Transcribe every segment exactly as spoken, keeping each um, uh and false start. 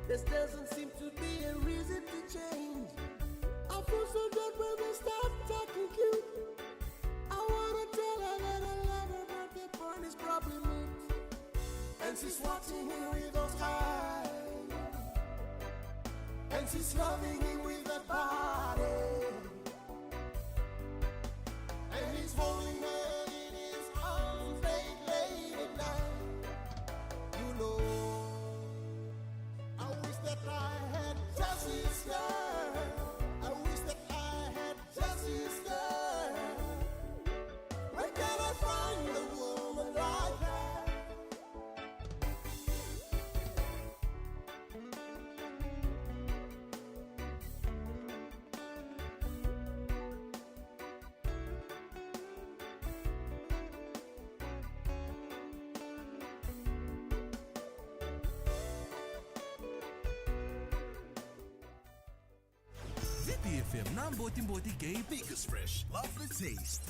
This doesn't seem to be a reason to change. I feel so good when they start talking cute. I wanna tell her that I love her, but the point is probably moot. And she's watching me with those eyes. And she's loving me with that body. And he's holding her in his arms late, late at night. You know, I wish that I had Jesse's girl. I wish that I had Jesse's girl. Where can I find a woman like that? Viti F M na botiboti kei Biggest Fresh. Love the taste.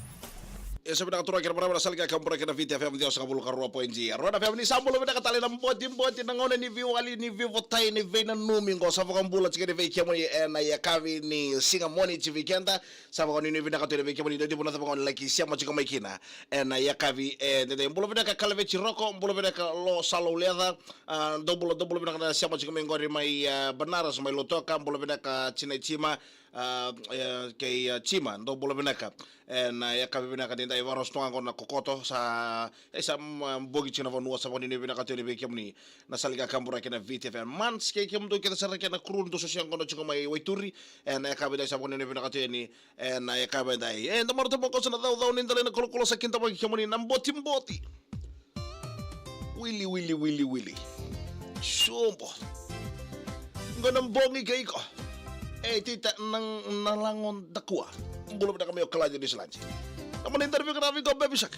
E sa vinaka turaga kei na marama na sala ga ka bura kei na Viti F M ciwasagavulu ka rua point zero. Rua na F M ni sa bula vinaka tale na botiboti na gauna ni veiwali ni veivotai ni veinanumi qo sa vakabula tiko ni vei kemuni ena yakavi ni siga Moniti vei keda. Sa vakanuinui vinaka tu ena vei kemuni dua tiko na cava gauna laki sema tiko mai kina ena yakavi e dede. Bula vinaka Kalaveti Roko, bula vinaka Lo Salo Uleca, a, dou bula, dou bula vinaka na sema tiko mai qori mai, a, Banaras, mai Lautoka, bula vinaka Tina i Tima, a, e, kei, a, Tima, dou bula vinaka. Ena yakavi vinaka ni dai vakarosi tu ga qo na kokoto, sa, e, sa, mm, bogi tiko na vanua, sa vakanuinui vinaka tu yani vei kemuni na sala ga ka bura kei na Viti F M. Mans kei kemudou kece sara kei na kuru dou sosia qo na tiko mai Waituri, ena yakavi dai sa vakanuinui vinaka tu yani, ena yakavi dai. E, da marau taba qo sa na caucau ni dala ina kolokolo sa kidavaki kemuni na botiboti. Wili, wili, wili, wili. Sobo. Qo na bogi kei iko. E tita na, na lago dakua. Bula vinaka mai Okaladi, Niu Siladi. Na mani dara vika na vika o Baby Shark.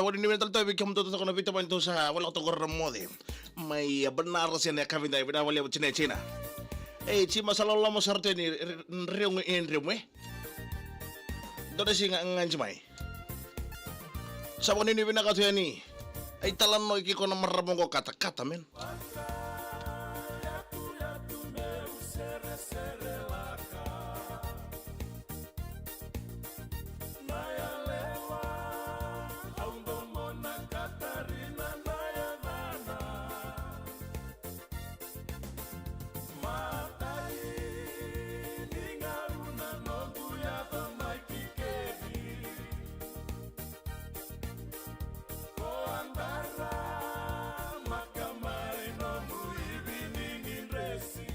sa wani ni vena tale tavi kemu toto toko na vita mai tu sa wala toko ra moce. Mai a banara sena e kavinda e vina wale vacina e cina. E ci masa loloma sara teni regu e dremu e. Dona si ga ganji mai. Sa wani ni vina katu yani. Ai talano i kiko na marama go kata kata men. Ko a dara maka mai nomu ivi ni dresi.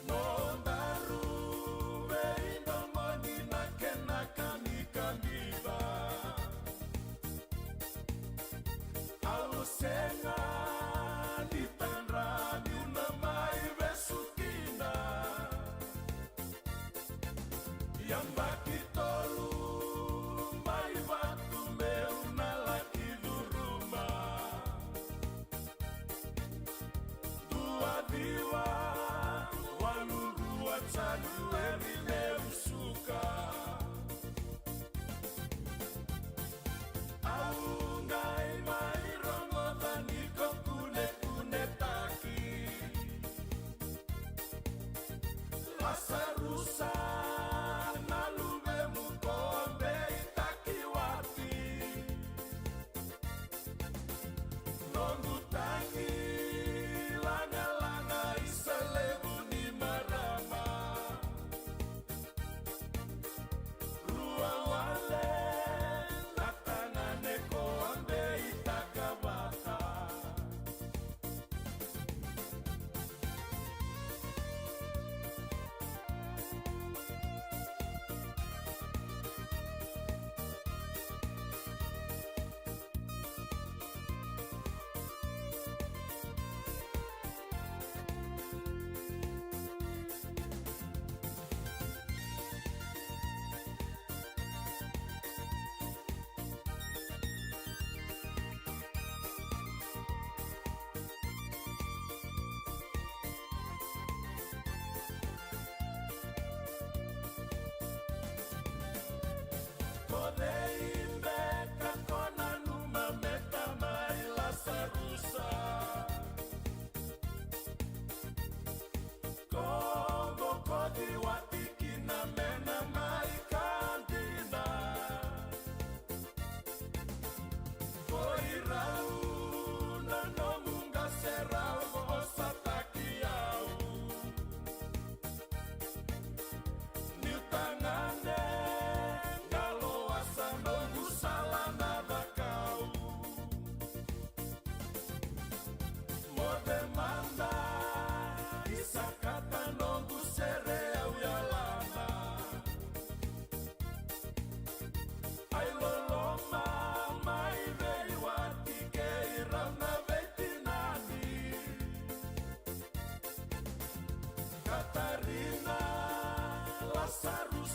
Nodaru veidomoni na kena kamikamica. Au sega ni tadra niu na mai vesu kina. Yabaki tolu mai vatu meu na laki curuma. Dua ciwa walu rua Janueri meu suka. Au qai mai rogoca ni ko kunekunetaki. Lasarusa na luvemu ko beitaki wati. Noqu tagi lagalaga i sa levu ni marama. Rua wale na tagane ko a beitaka vata.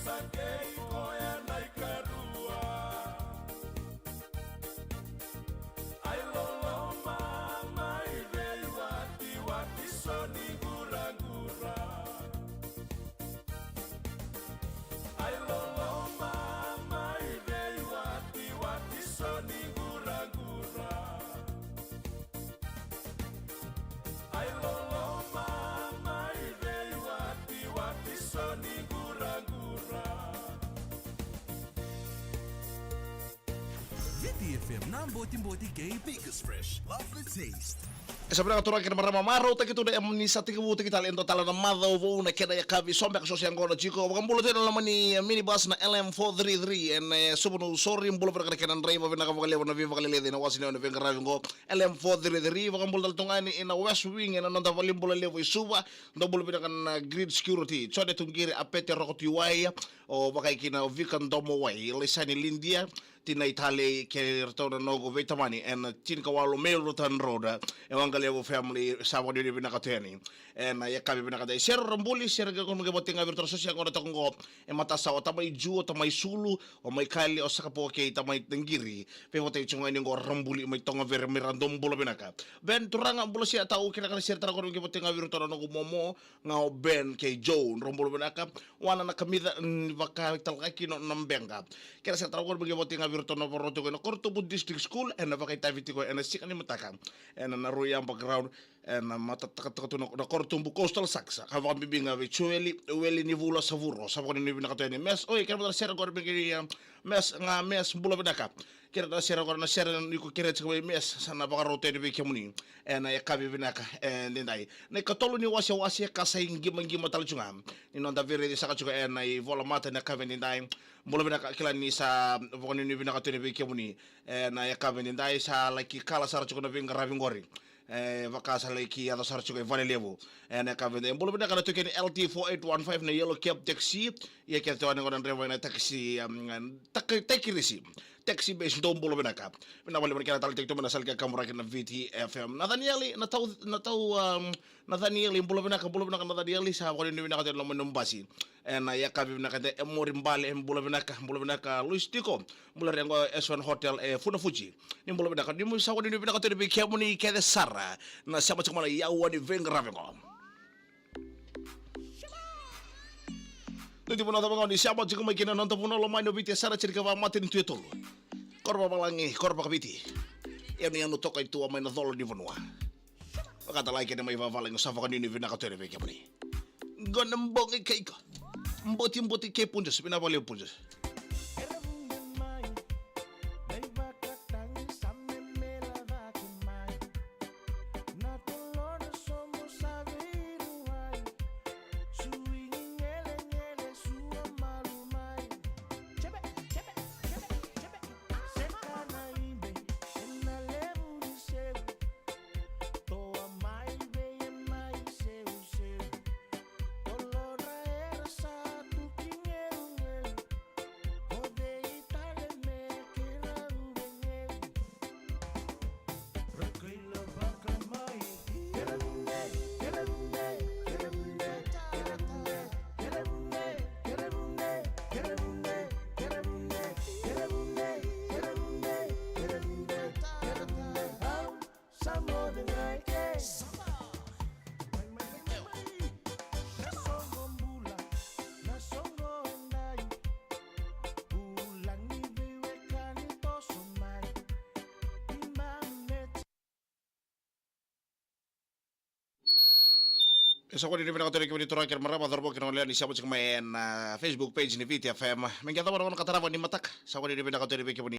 Sa kei koya na ikarua. Ai loloma mai veiwatiwati so ni quraqura. Ai loloma mai veiwatiwati so ni quraqura. Ai loloma mai veiwatiwati so ni quraqura. Viti F M na botiboti kei Biggest Fresh. Lovely taste. E sa vinaka turaga kei na marama, marautaki tu na M N sa tekivutaki tale e dua tale na macawa vou na kena yakavi. So beka so se yaqona tiko, vakabula tu ena loma ni, eh, minibus na L M four three three ena, eh, Suva, Nausori. Bula vinaka na kena draiva, vinaka vakalevu na veivakaleleci ena wasa ni veiqaravi qo. L M four three three, vakabula tale tu ga yani ena West Wing ena noda valenibula levu e Suva. Dou bula vinaka na Grid Security, Jone Tuqiri, Apete Roko Tiwai, o vakaikina o Vika Domowai, Laisani Lidia, Tina Italei, kei ratou na noqu veitamani ena tinikawalu Mail Road, e Waqalevu family, sa vakanuinui vinaka tu yani. Ena yakavi vinaka dai, Sero Rabuli, Sero, qai kau mai vata ga vei iratou na sosi yaqona toka qo, e Matasawa, Tamai Ju, Tamai Sulu, o Maikali, o Sakapo kei Tamai Taqiri. Veivatai tiko ga yani qo Rabuli mai Togavere, mai Radu, bula vinaka. Ben Turaga, bula sia tau, kei na kana sere tara qo, veivatai ga vei iratou na noqu momo ga o Ben kei Joe, drau bula vinaka. Wana na kamica, mm, vakatalakaki no na beqa. Kei na sere tara qo, veivatai ga vei iratou na vakarau tiko ena Korotubu District School, ena vakaitavi tiko ena siga ni mataka. Ena na Rui Yaba Ground, ena matatakataka tu na, na Korotubu Coastal Sharks. Ka vakabibi ga vei Joeli, Weli ni Vula Savuro, sa vakanuinui vinaka tu yani. Mes, oi, kena mata na sere qori me kei, um, Mes, ga Mes, bula vinaka. Kena na sere qori na sere ni ko kere tiko vei Mes, sa na vakarau tu yani vei kemuni. Ena yakavi vinaka, e, daidai. Na ikatolu ni wasewase ka sa iqimaqima tale tiko ga. Ni noda veiraici saka tiko ena ivolamata ena yakavi daidai. Bula vinaka, kila ni sa vakanuinui vinaka tu yani vei kemuni. Ena yakavi daidai sa laki kala sara tiko na veiqaravi qori. E, vaka sa laki yaco sara tiko e Valelevu. Ena yakavi daidai. Bula vinaka na toki ni L T four eight one five na Yellow Cab Taxi. Ia kece toka ni qo na draiva na taxi, um, taka-, takirisi. Taxi base, dou bula vinaka. Vinaka vakalevu na kena taleitaki tu mai na sala ni kaburaki na Viti F M. Na Danieli, na tau, na tau, um, na Danieli, bula vinaka, bula vinaka na Danieli, sa vakanuinui vinaka tu e loma ni basi. Ena yakavi vinaka dai, e Mori Bale, e bula vinaka, bula vinaka Luis Tiko, bula re qo S one Hotel e Funafuti. Ni bula vinaka, ni mu sa vakanuinui vinaka tu vei kemuni kece sara na sema tiko mai na yaua ni veiqaravi qo. Dou tiko na cava qo ni sema tiko mai kina na noda vanua lomani o Viti, e sara tiko na ika vakamatanitu e tolu. Koro vakavalagi, koro vakaviti. Yanuyanu toka i tua mai na colo ni vanua. Vakatala kina mai vavalagi, sa vakanuinui vinaka tu vei kemuni. Qo na bogi kei iko. Botiboti kei Punjas, vinaka vakalevu Punjas. E sa vakanuinui vinaka tu vei kemuni turaga kei na marama, cauravou kei na goneyalewa ni sema tiko mai ena, ah, Facebook page ni Viti F M. Me qai cava na gauna ka tarava ni mataka. Sa vakanuinui vinaka tu vei kemuni.